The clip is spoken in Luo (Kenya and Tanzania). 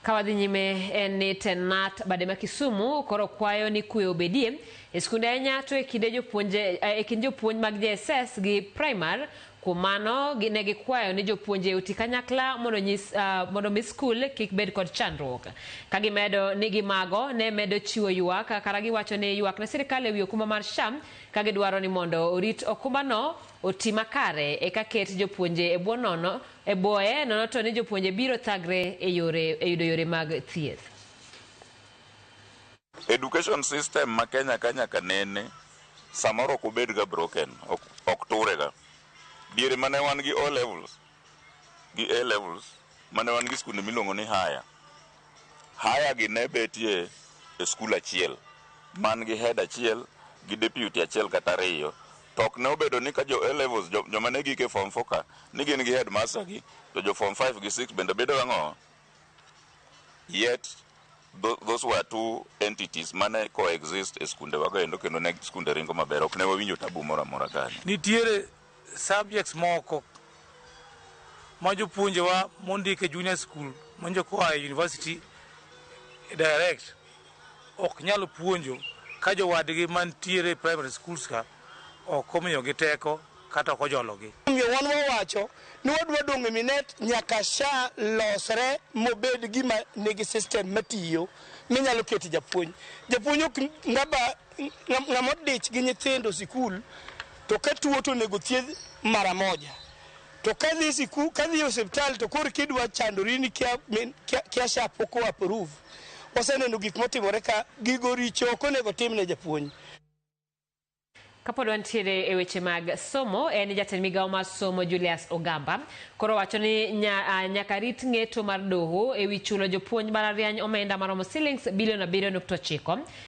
Ka wadhi nyime en ni Tenat bade ma Kisumu koro kwayo ni kwe obedie e skunde ahinya to e kinde jopuonje e kind jopuonj mag JSS gi primar. Kuom mano ne gikwayo ni jopuonje oti kanyakla mondo nyis mondo mi skul kik bed kod chandruok. Ka gimedo ni gimago ne medo chiwo ywak kara giwacho ni ywak ne sirikal ewi okumba mar SHA ka gidwaro ni mondo orit okumbano oti makare eka ket jopuonje e bwo nono E bwoye nono to ni jopuonje biro thagre e yore e yudo yore mag thieth. Education system ma Kenya ka nyaka nene samoro ok obed ga broken, ok, ok ture ga. Diere mane wan gi O levels gi A levels, mane wan gi skunde miluongo ni higher. Higher gi ne betie e skul achiel man gi head achiel gi deputy achiel kata ariyo. To ok ne obedo ni ka jo A levels jo, joma ne gik e form 4 ka ni gin gi headmaster gi to jo form 5 gi 6 bende bedo ang'o? Yet those were two entities mane coexist e skunde wago endo kendo ne skunde ringo maber ok ne wawinjo tabu moro amora kanyo. Nitiere subjects moko ma jopuonjewa mondik e junior school manjo koa e university direct ok nyal puonjo ka jowadgi mantiere e primary schools ka ok omiyogi teko kata ok ojologi. Omiyo wan wawacho ni wadwa dong' e Minet nyaka SHA losre mobed gima nigi system matiyo minyalo kete japuonj. Japuonj ok ng'ama ng'ama odich gi nyithindo sikul to ka tuo to onego thiedh mara moja. To ka dhi sikul ka dhi e osiptal to koro kidwa chandori ni kia, kia, kia SHA pok o approve. Waseneno gik motimore ka gigo richo ok onego tim ne japuonj. Kapod wantiere e weche mag somo, en jatend migawo mar somo Julius Ogamba koro wacho ni nyaka rit ng'eto mar doho e wi chulo jopuonj mbalariany omenda maromo silings bilion 7.9.